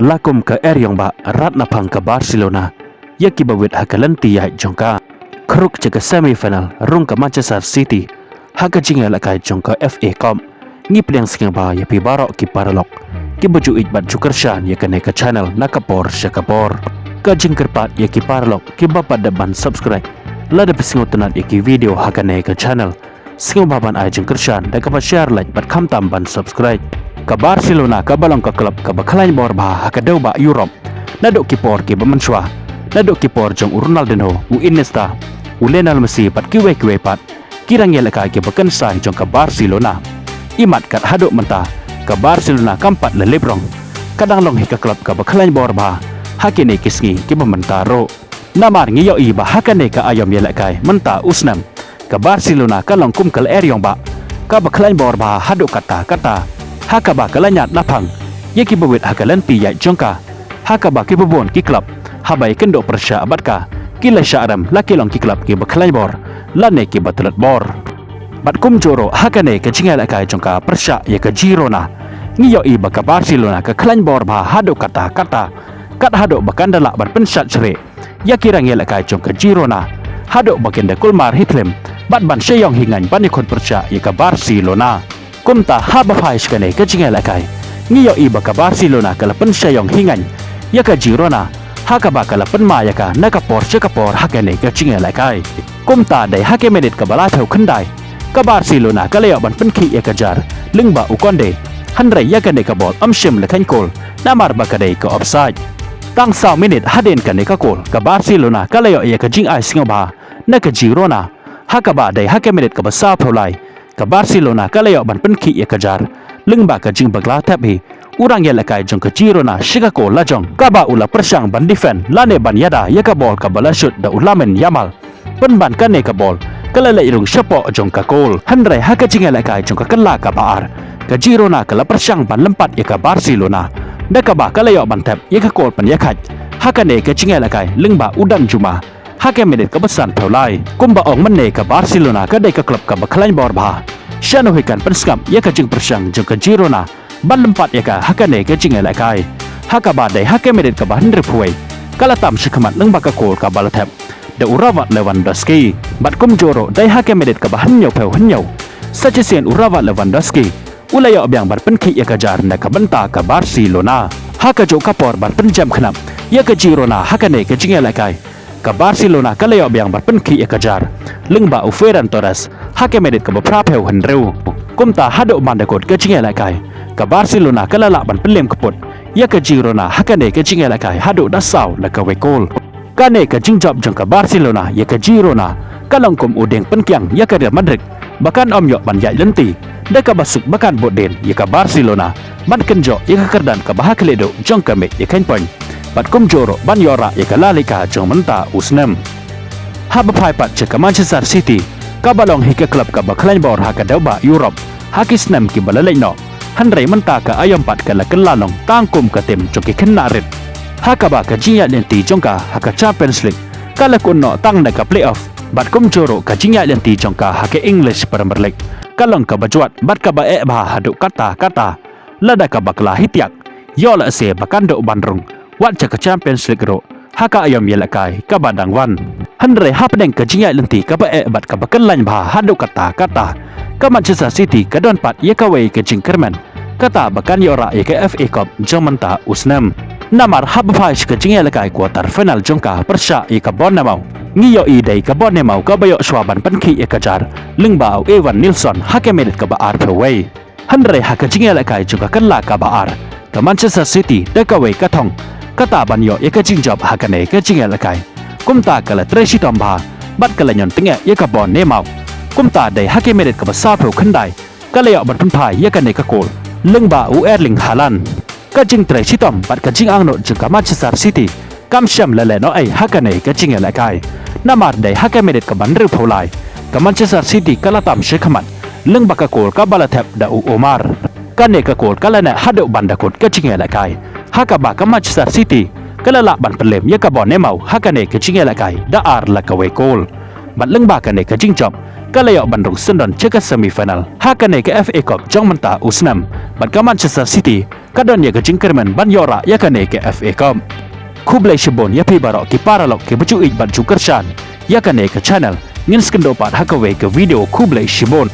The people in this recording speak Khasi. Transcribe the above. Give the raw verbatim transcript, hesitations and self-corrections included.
La kum ka eriong ba rat na phang ka Barcelona ïa ki ba wit ha ka lynti ïaid jong ka. Khruk cha ka semi final rung ka Manchester City ha ka jingïalehkai jong ka F A Cup. Ngi pdiang sngewbha ïa phi baroh ki paralok ki ba ju ïeit bad ju kyrshan ïa kane ka channel na ka por sha ka por. Ka jingkyrpad ïa ki paralok ki ba pat dep ban subscribe lada phi sngewtynnat ïa ki video ha kane ka channel, sngewbha ban ai jingkyrshan da kaba share, like bad khamtam ban subscribe. Ka Barcelona ka ba long ka club ka ba khlaiñ bor bha ha ka dewbah Europe naduh ki por ki ba mynshuwa, naduh ki por jong u Ronaldinho, u Iniesta, u Lionel Messi bad kiwei kiwei pat ki rangïalehkai ki ba kynsai jong ka Barcelona. Imat kat haduh mynta ka Barcelona kam pat la lip rong, ka dang long hi ka club ka ba khlaiñ bor bha ha kine ki sngi ki ba mynta ruh. Namar ngi ïohi ba ha kane ka aïom ïalehkai mynta u snem, ka Barcelona ka long kum ka eriong ba ka ba khlaiñ bor bha haduh katta katta, ha kaba ka la ñiad na phang ïa ki ba wit ha ka lynti ïaid jong ka, ha kaba ki ba bun ki club haba ïakynduh pyrshah bad ka ki la shah rem la ki long ki club ki ba khlaiñ bor lane ki ba tlot bor. Bad kumjuh ruh ha kane ka jingïalehkai jong ka pyrshah ïa ka Girona, ngi ïohi ba ka Barcelona ka khlaiñ bor bha haduh katta katta, kat haduh ba kan da lah ban pynshad shreh ïa ki rangïalehkai jong ka Girona haduh ba kin da kulmar hi thlem bad ban sha ïong hi ngaiñ ban ïakhun pyrshah ïa ka Barcelona. Kumta haba phai sha kane ka jingïalehkai, ngi ïohi ba ka Barcelona ka la pynsha ïong hi ngaiñ ïa ka Girona, ha kaba ka la pynma ïa ka na ka por sha ka por ha kane ka jingïalehkai. Kumta dei ha ka minit ka ba laiphew khyndai, ka Barcelona ka la ïoh ban pynkhih ïa ka jar lyngba u Koundé, hynrei ïa kane ka bol ym shym la kheiñ kol namar ba ka dei ka offside. Tang saw minit hadien kane ka kol, ka Barcelona ka la ïoh ïa ka jingai sngewbha na ka Girona, ha kaba dei ha ka minit ka ba sawphew lai, ka Barcelona ka la ïoh ban pynkhih ïa ka jar lyngba ka jingbakla thep hi u rangïalehkai jong ka Girona sha ka kol lajong, kaba u la pyrshang ban defend lane ban ïada ïa ka bol ka ba la shoot da u Lamine Yamal. Pynban kane ka bol ka la leit rung shapoh jong ka kol, hynrei ha ka jingïalehkai jong ka kylla ka ba ar, ka Girona ka la pyrshang ban lympat ïa ka Barcelona, da kaba ka la ïoh ban thep ïa ka kol pynïakhaid ha kane ka jingïalehkai lyngba u Danjuma ha ka minit ka ba sanphew lai. Kumba ong mynne, ka Barcelona ka dei ka club ka ba khlaiñ bor bha. Shano hi kan pynsngap ïa ka jingpyrshang jong ka Girona ban lympat ïa ka ha kane ka jingïalehkai, ha kaba dei ha ka minit ka ba hynriewphew wei, ka la tam shakhmat lyngba ka kol ka ba la thep da u Robert Lewandowski. Bad kumjuh ruh dei ha ka minit ka ba hynñiewphew hynñiew, sa shisien u Robert Lewandowski u la ïoh biang ban pynkhih ïa ka jar na ka bynta ka Barcelona. Ha kajuh ka por ban pynjem khnap ïa ka Girona ha kane ka jingïalehkai, ka Barcelona ka la ïoh biang ban pynkhih ïa ka jar lyngba u Ferran Torres ha ka minit ka ba phraphew hynriew. Kumta haduh ban da kut ka jingïalehkai, ka Barcelona ka la lah ban pynlem kput ïa ka Girona ha kane ka jingïalehkai haduh da saw la kawei kol. Kane ka jingjop jong ka Barcelona ïa ka Girona ka long kum u dieng pynkiang ïa ka Real Madrid ba kan ym ïoh ban ïaid lynti, da kaba suk ba kan bud dien ïa ka Barcelona ban kynjoh ïa ka kyrdan ka ba ha khlieh duh jong ka mei ïa ka point, bad kumjuh ruh ban ïoh rah ïa ka La Liga jong mynta u snem. Haba phai pat sha ka Manchester City, ka ba long hi ka club ka ba khlaiñ bor ha ka dewbah Europe ha ki snem ki ba la leit noh, hynrei mynta ka aïom pat ka la kylla noh tang kum ka tim jong ki khynnah rit, ha kaba ka jingïaid lynti jong ka ha ka Champions League ka la kut noh tang na ka playoff, bad kumjuh ruh ka jingïaid lynti jong ka ha ka English Premier League ka long ka ba jwat bad ka ba eh bha haduh katta katta. Lada ka bakla hi tiak, ïoh lehse ba kan duh ban rung wat sha ka Champions League ruh ha ka aïom ïalehkai ka ba dang wan. Hynrei hapdeng ka jingïaid lynti ka ba eh bad ka ba kyllaiñ bha haduh katta katta, ka Manchester City ka don pat ïa kawei ka jingkyrmen, kata ba kan ïoh rah ïa ka F A Cup jong mynta u snem. Namar haba phai sha ka jingïalehkai quarter final jong ka pyrshah ïa ka Bournemouth, ngi ïohi dei ka Bournemouth ka ba ïoh shuwa ban pynkhih ïa ka jar lyngba u Ivan Nilsson ha ka minit ka ba arphew wei. Hynrei ha ka jingïalehkai jong ka kylla ka ba ar, ka Manchester City da kawei ka thong, kata ban ïoh ïa ka jingjop ha kane ka jingïalehkai, kumta ka la trei shitom bha bad ka la ñion tyngeh ïa ka Bournemouth. Kumta dei ha ka minit ka ba sawphew khyndai, ka la ïoh ban pynphai ïa kane ka kol lyngba u Erling Haaland. Ka jingtrei shitom bad ka jingangnud jong ka Manchester City kam shym la leh noh ei ha kane ka jingïalehkai. Namar dei ha ka minit ka ba hynriewphew lai, ka Manchester City ka la tam shakhmat lyngba ka kol ka ba la thep da u Omar. Kane ka kol ka la neh haduh ban da kut ka jingïalehkai, ha kaba ka Manchester City ka la lah ban pynlem ïa ka Bournemouth ha kane ka jingïalehkai da ar la kawei kol. Bad lyngba kane ka jingjop, ka la ïoh ban rung syndon sha ka semi final ha kane ka F A Cup jong mynta u snem, bad ka Manchester City ka don ïa ka jingkyrmen ban ïoh rah ïa kane ka F A Cup. Khublei shibun ïa phi baroh ki paralok kiba ju ïeit bad ju kyrshan ïa kane ka channel. Ngin sa ïakynduh pat ha kawei ka video, khublei shibun.